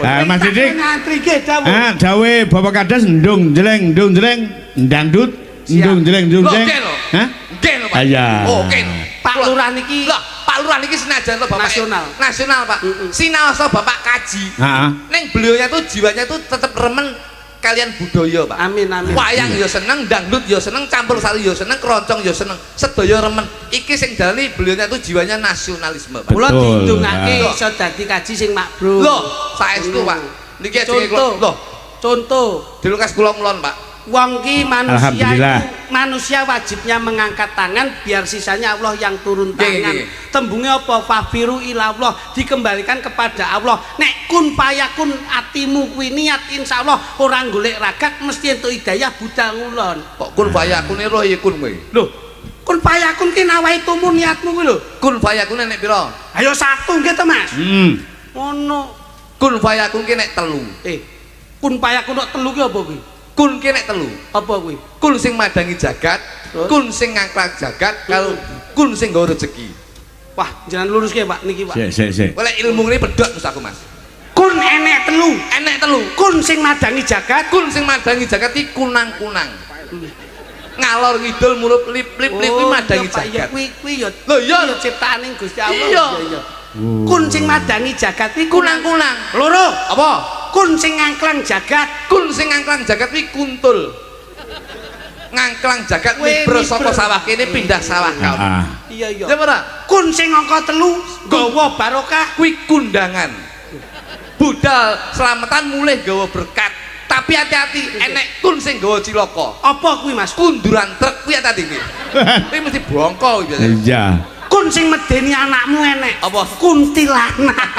Ah, Mas Didik. Ngantri nggih dawuh. Ah, dawuhe Bapak Kades ndung jeleng ndung jeleng dangdut ndung jeleng ndung Lho, jeleng. oke lho. Hah? Nggih lho, Pak. Iya. Oke lho. Pak Lurah niki Loh, Pak Lurah niki senajan to Bapak Nasional. Nasional, Pak. Sinaosa Bapak kaji. Heeh. Neng beliaunya tuh jiwanya tuh tetep remen kalian budaya, Pak. Amin amin. Wayang ya seneng, dangdut ya seneng, campur sari ya seneng, keroncong ya seneng. Sedaya remen. Iki sing dalani beliaunya tuh jiwanya nasionalisme, Pak. Kula Betul. didongake Ah. iso dadi kaji sing makbrur. Loh, saestu, Pak. Niki ajenge kula. Contoh. Loh, Contoh, dilukas kula ngulon, Pak. wong ki manusia Alhamdulillah. itu manusia wajibnya mengangkat tangan biar sisanya Allah yang turun Nggih, tangan. nggih. Tembungnya apa? Fafiru ilallah, dikembalikan kepada Allah. Nek kun payakun atimu kuwi niat, insyaallah ora golek ragak mesti entuk hidayah budal ngulon. Kok kun fayakun roh ya kun kowe. Loh, kun payakun ki nawaitumu niatmu kuwi lho. Kun fayakun nek pira? Ayo satu nggih to, Mas. Ngono. Kun fayakun ki nek telu. Eh, kun payakun kok telu ki apa kuwi? Kun ki nek telu. Apa kuwi? Kun sing madangi jagat, Terus? kun sing ngangkrak jagat, kalau kun sing nggawa rezeki. Wah, jangan lurus ke, Pak, niki, Pak. Sik sik sik. Oleh ilmu ini pedhot terus aku, Mas. Kun enek telu. Enek telu. Kun sing madangi jagat. Kun sing madangi jagat iki kunang-kunang. Ngalor ngidul mulup lip lip lip kuwi madangi iya, Pak, iya, jagat. kuwi kuwi ya. Lho, iya. Kuwi ya ciptaane Gusti Allah. Iya. Iya. Kun sing madangi jagat kuwi Kunang-kunang. Loro. Apa? Kun sing ngangklang jagat. Kun sing ngangklang jagat kuwi kuntul. Ngangklang jagat Kowe miber saka miber. sawah kene pindah sawah kau. Heeh. Iya iya. Ya ora? Kun sing angka telu nggawa barokah. Kuwi kundangan. Budal selamatan mulih gawa berkat. Tapi hati-hati, enek kun sing gawa cilaka. Apa kuwi, Mas? Kunduran truk kuwi hati-hati kuwi. Kuwi mesti bongko kuwi biasanya. Iya. Kun sing medeni anakmu enek. Apa? Kuntilanak.